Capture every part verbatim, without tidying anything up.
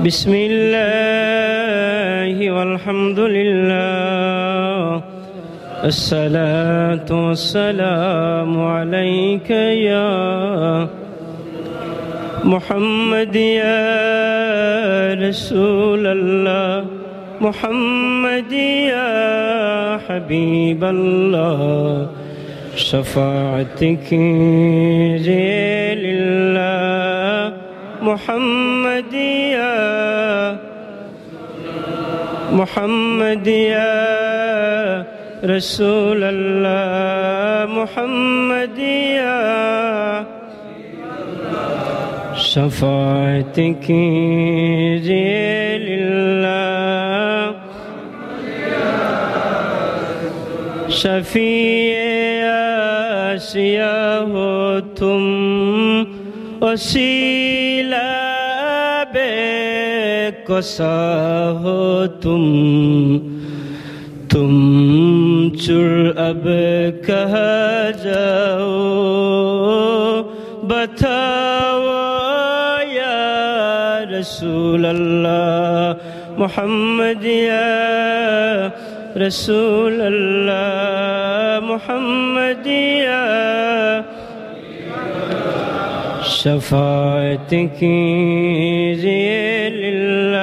بسم الله والحمد لله، الصلاة والسلام عليك يا محمد يا رسول الله، محمد يا حبيب الله، شفاعتك لله، محمد يا محمد يا رسول الله، محمد يا شفاعتك لله، شفیع آسیا ہو تم، وسیلہ بے کسا ہو تم، تم چر اب کہاں جاؤ، بتاؤ یا رسول اللہ، محمد یا رسول اللہ، محمد یا شفاعت کیجیے للہ۔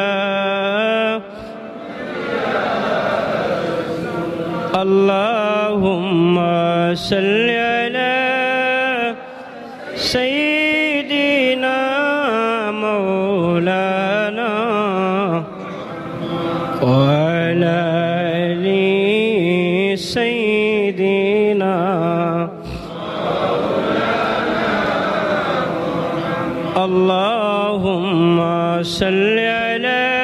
اللہم صل علی سیدنا مولانا وعلی آل سیدنا۔ اللہم صل علی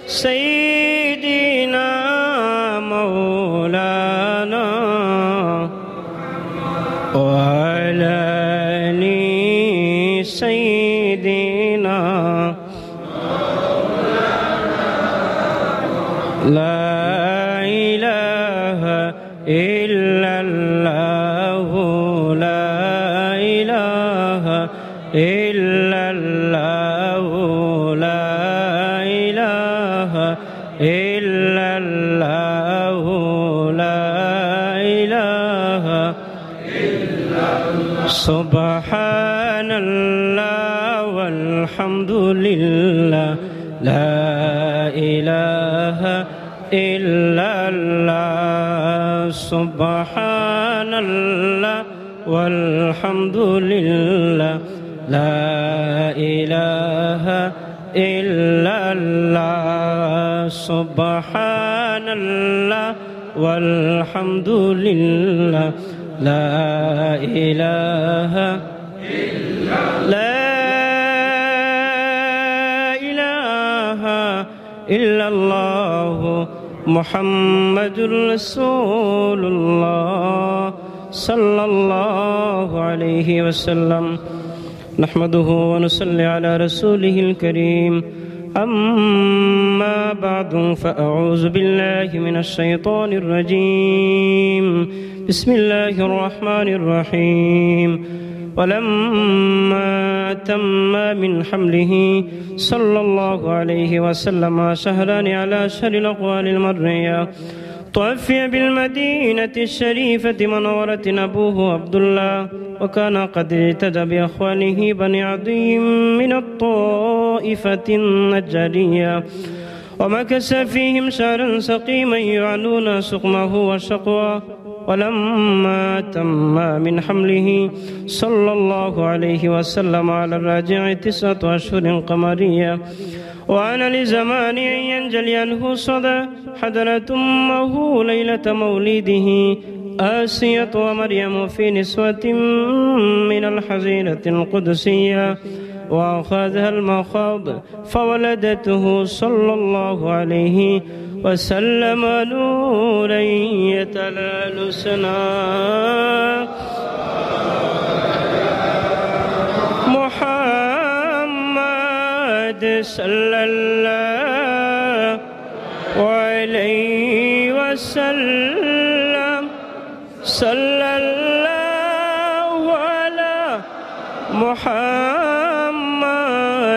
سیدنا مولانا وعلی آل سیدنا۔ لا الہ الا اللہ، لا الہ الا اللہ، لا الہ الا اللہ، لا الہ۔ سبحان اللہ والحمد للہ، لا الہ الا اللہ، سبحان اللہ والحمد للہ، لا الہ الا اللہ، سبحان اللہ والحمد للہ، لا الہ، لا الہ الا اللہ، محمد رسول اللہ صلی اللہ علیہ وسلم۔ نحمده ونصلي على رسوله الكريم. أما بعد، فأعوذ بالله من الشيطان الرجيم. بسم الله الرحمن الرحيم. ولما تم من حمله صلى الله عليه وسلم شهران على أشهر الأقوال المروية، توفي بالمدينة الشريفة المنورة أبوه عبد الله، وكان قد ارتدى بإخوانه بني عدي من الطائفة النجارية، ومكث فيهم شهرا سقيما يعنون سقمه وشقواه. ولما تم من حمله صلى الله عليه وسلم على الراجح تسعة أشهر قمرية، وآن لزمان أن ينجلي عنه الصدى، حضرت أمه ليلة مولده آسية ومريم في نسوة من الحظيرة القدسية، وأخذها المخاض فولدته صلى الله عليه وسلم نورا يتلألأ سناه. محمد صلى الله عليه وسلم، صلى الله على محمد.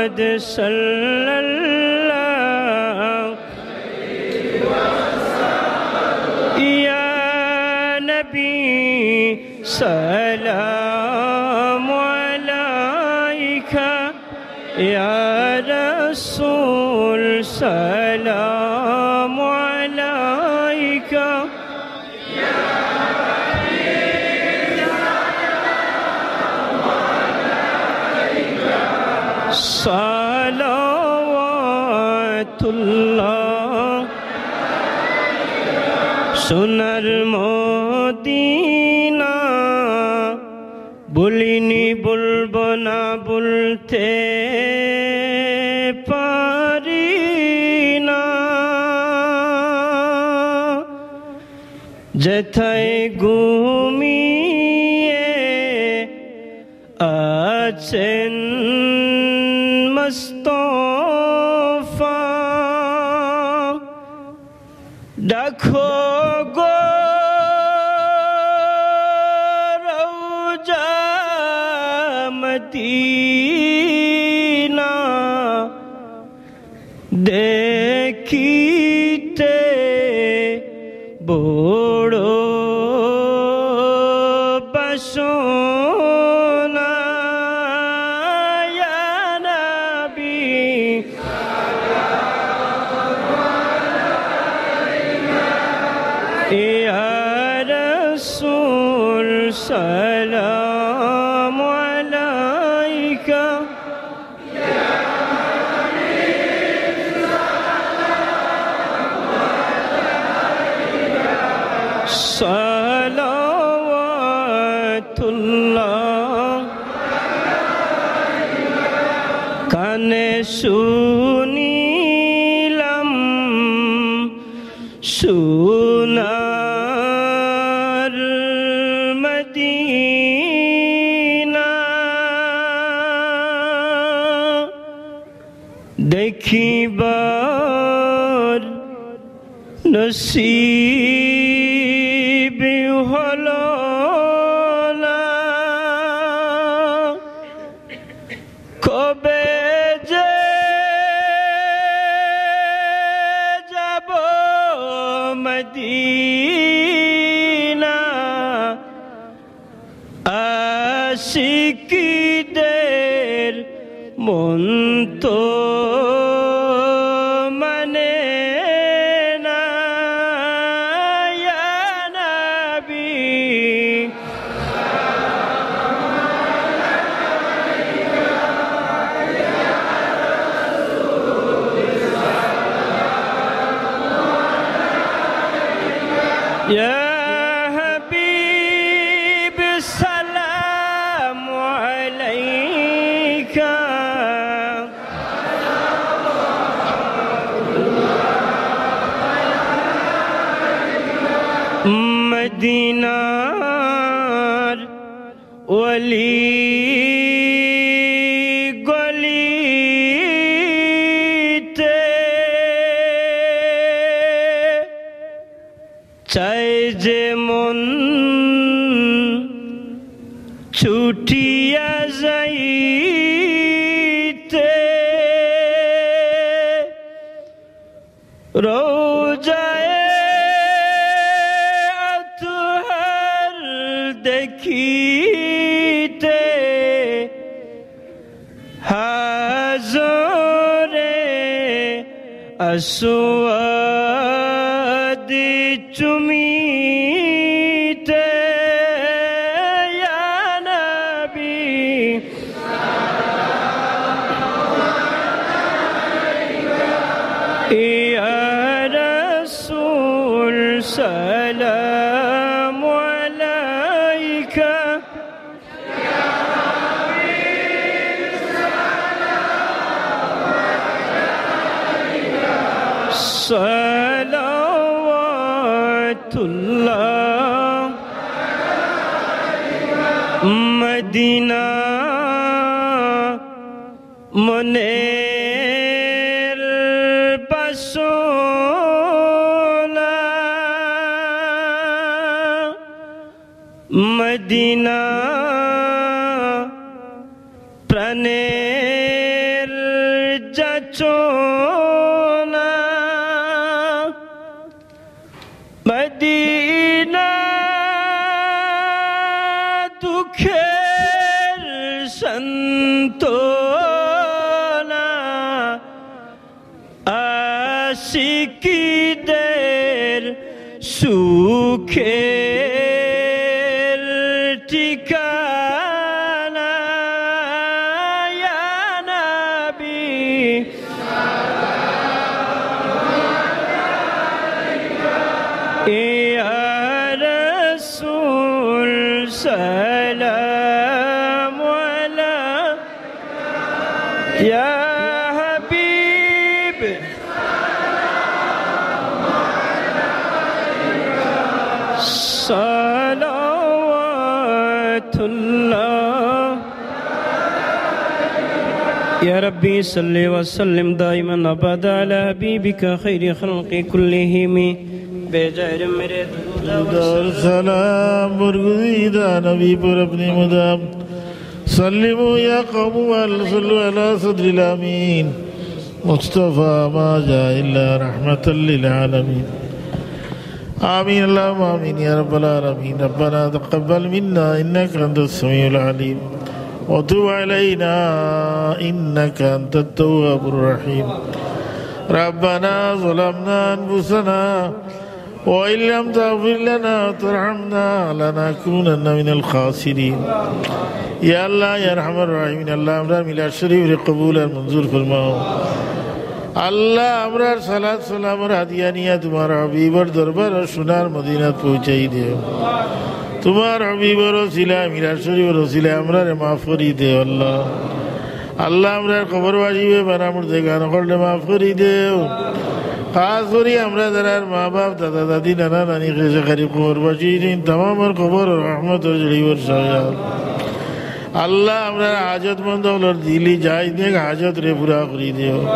صلى الله يا نبي سلام عليك يا رسول سلام عليك صلوات الله সোনার মদিনা ভুলিনি ভুলব না ভুলতে পারি না যেথায় ঘুমিয়ে আছেন মুস্তফা। ডাকো গো রওজা মদিনা দেখিতে বড় বাসনা, ইয়া নবী, ইয়া রাসূল, সালাম আলাইকা। সালাওয়াতুল্লাহ। কানে শুনিলাম সোনার মদিনা। দেখিবার নসিব হলো না, কবে যে যাব মদিনা। আশিকদের মন তো মানে না, ইয়া নবী। يا حبيب سلام عليك। মদিনার অলি গলিতে চায় যে মন ছুটিয়া যাইতে, রওজায়ে আতহার দেখিতে, হাজরে আসওয়াদ চুমিতে, ইয়া নবী, ইয়া রাসূল, সালাম আলাইকা। সালাওয়াতুল্লাহ। মদিনা মনের বাসনা, মদিনা প্রাণের চোনা মদিনা দুঃখের সান্ত্বনা, আশিকদের সুখের ঠিকানা। ইয়া নবী, ইয়া রাসূল, সালাম আলাইকা। ইয়া হাবিব, সালাওয়াতুল্লাহ। يا ربي صل وسلم دائما أبدا على حبيبك خير خلق كلهم بجاہ میرے درود و سلام برگزیدہ نبی پر اپنی مدام۔ سلموا يا قوم وصلوا على صدر الأمين مصطفى ما جاء إلا رحمة للعالمين۔ آمين اللهم آمين يا رب العالمين۔ ربنا تقبل منا إنك أنت السميع العليم وتب علينا إنك أنت التواب الرحيم۔ ربنا ظلمنا أنفسنا وإن لم تغفر لنا وترحمنا لنكونن من الخاسرين۔ ইয়া আল্লাহ, ইয়া আরহামার রাহিমিন, আল্লাহ, আমরার মিলাদ শরীফরে কবুল আর মঞ্জুর ফরমাও। আল্লাহ, আমরার সালাত সালামর হাদিয়া নিয়া তুমার হাবিবর দরবার সোনার মদিনাত পৌঁছাই দেও। তুমার হাবিবর ওসিলায়, মিলাদ শরীফর ওসিলায় আমরারে মাফ করি দেও আল্লাহ। আল্লাহ, আমরার কবরবাসী বেবানা মুর্দেগান অকলরে মাফ করি দেও। খাস করি আমরা যারার মা বাপ, দাদা দাদি, নানা নানি, খেশে খারি কবরবাসী, তামামর কবর রহমতর ঝড়ি বর্ষাও। আল্লাহ, আমরার হাজতমন্দ অকলর দিলি জায়েজ নেক হাজতরে পুরা করি দেও।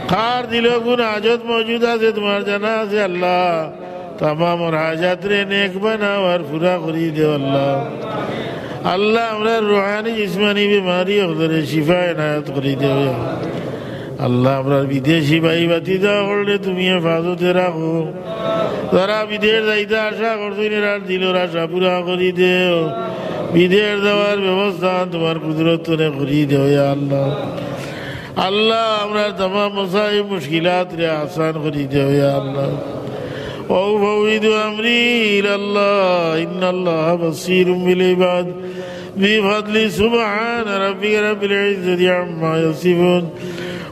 কার দিলো কুন হাজত মওজুদ আছে তুমার জানা আছে আল্লাহ। তামামর হাজতরে নেক বানাও আর পুরা করি দেও আল্লাহ। আল্লাহ, আমরার রুহানি জিসমানি বেমারি অকলরে শিফা এনায়েত করি দেও। আল্লাহ, আমরার বিদেশি ভাই ভাতিজা অকলরে তুমি হেফাজতে রাখো। যারা বিদেশ যাইতা আশা করছইন, এরার দিলর আশা পুরা করি দেও। বিদেশ যাওয়ার ব্যবস্থা তুমার কুদরত তনে করি দেও, ইয়া আল্লাহ। আল্লাহ, আমরার তামাম মসাইব মুশকিলাতরে আসান করি দেও, ইয়া আল্লাহ। وأفوض أمري إلى الله إن الله بصير بالعباد بفضل سبحان ربك رب العزة عما يصفون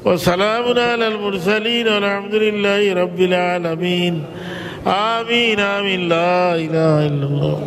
وسلام على المرسلين والحمد لله رب العالمين. آمين، آمين. لا إله إلا الله.